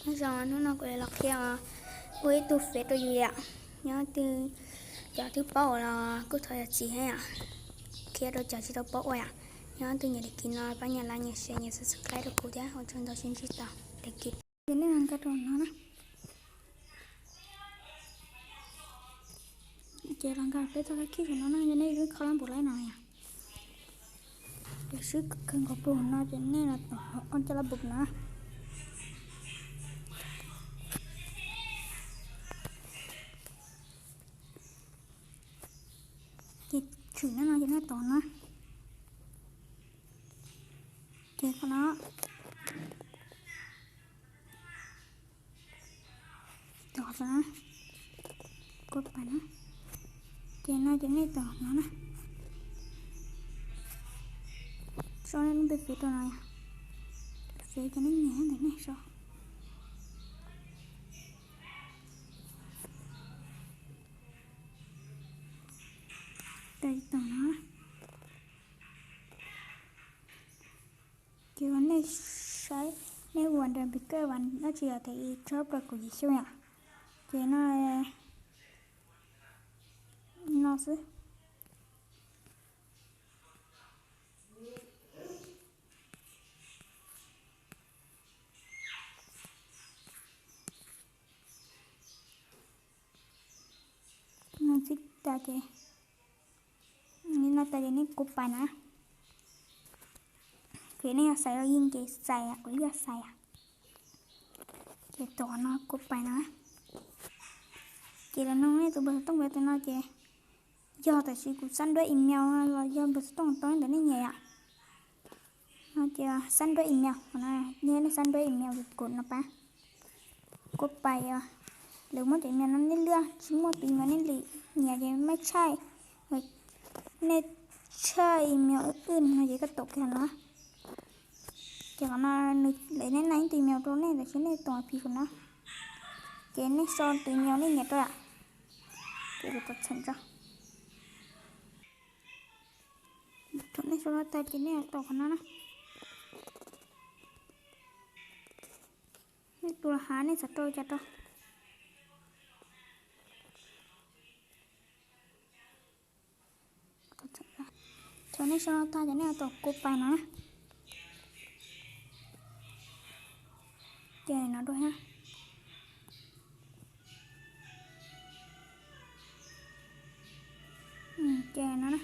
Nyob zoo, hnub no kuv los qhia ua ib tug fev rau yus yom. Nyob twg cov twb paub ua los kuj thov zam txim thiab yom. Qhia rau cov tsis tau paub ua yom. Nyob twg nyiam daim kis no pab nias like, nias share, nias subscribe rau kuv thiab. Ua tsaug ntau, sib ntsib dua daim kis. Ces nej los nkag rau no na. Ces los nkag peb txoj kab khib no na, yog nej lub kho lab npum laib no yom. Ces swb kawg nkaus pus no ces nej los tom ob caj lab npum no. Ces tshwm no no ces nej tom no. Ces qhov no tom no, kuv pais no. Ces no ces nej tom no na. Sau nej lub npe fev rau no yom. Fev ces nej nias ntawm nej sau. Tom no. Ces nej saib, nej ua nrog pis kawj vas dab tsi yom, thaum ib tsob plaws kaum yim xyoo yom. Ces no, no xwb. No xwb tas ces, no tas ces nej kuv pais na. Ces nej yog xaiv los yeej ces xaiv, kuv yog xaiv. Ces tom no kuv pais na. Ces lawv nug nej tus npawb xov tooj tus no ces yog, tab sis kuv xab nruab email los yog npawb xov tooj tau ntawm nej nyiam yom. No ces xab nruab email, nej xab nruab email kuv no pab. Kuv pais, lawv muab cov email no nej lwaj, tsis muaj tus email nej nyiam ces maj tshaj, nej tshaj email wb no ces koj tom kiag no. Ces qhov no lawv neb na ib tus email rau nej, tab sis nej tom pis kuv no. Ces nej sau tus email nej nyiam rau yom. Ces kuv tom txheem tso. Thaum nej sau no tag ces nej tom qhov no na. Nej tus los hav nej xav rau cas rau. Thaum nej sau no tag ces nej tom kuv pais no na. Ces no dua thiab. Ces no na.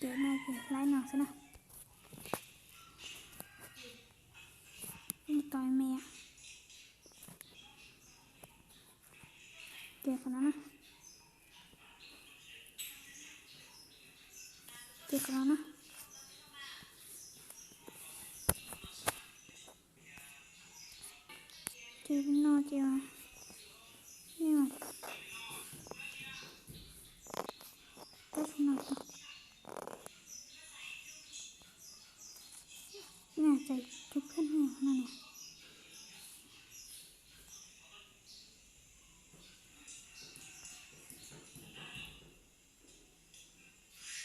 Ces no ces laib no xwb na. Tos me. Ces qhov no na. Ces qhov no na. Ces no ces, tab sis no, nej txais tus kheej no ne.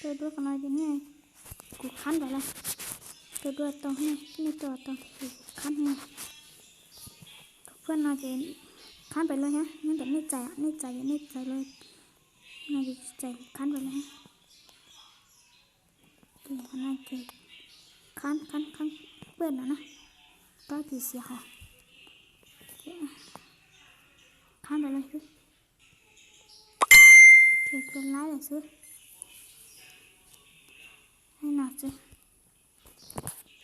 Rau duab qhov no ces nej, kuv khab ntawd lawm. Rau duab tau, nej rau tau, kuv khab no. Tus kheej no ces khab pais los thiab, nyob ntawm nej txais, nej txais ces nej txais los, no ces tsis txais, khab pais los thiab. Ces qhov no ces khab, khab, khab paj no na, tab sis xiav hos, khab pais los xwb. Ces kuv laib lawm xwb. Laib no xwb.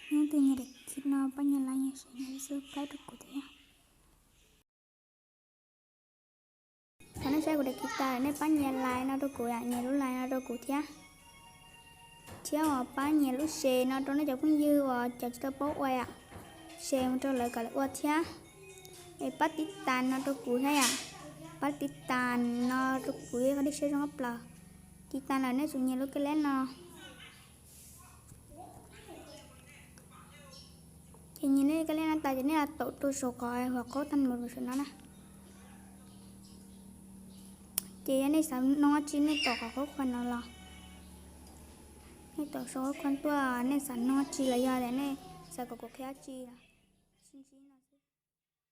Nyob twg nyiam daim kis no pab nias like, nias share, nias subscribe rau kuv thiab. Thaum nej saib kuv daim kis tas nej pab nias like no rau kuv, nias lub like no rau kuv thiab. Thiab uas pab nias lub share no rau nej cov phooj ywg uas cov tsis tau paub ua, share mus rau lawv kom lawv ua thiab. Es pab tib tas no rau kuv thiab yom. Pab tib tas no rau kuv, qhov dej siab zoo tshaj plaws. Ci tas lawm nej tsum nyias lub kab leb no. Ces nyias lub kab leb no tas ces nej los taum rau saum qhov hua qaub tag npaum saum no na. Ces yog nej xav noj dab tsi nej taum qhov qhuav qhuav no los, nej taum saum qhuav qhuav tuaj, nej xav noj dab tsi los yog tias nej xav kom kuv qhia dab tsi los.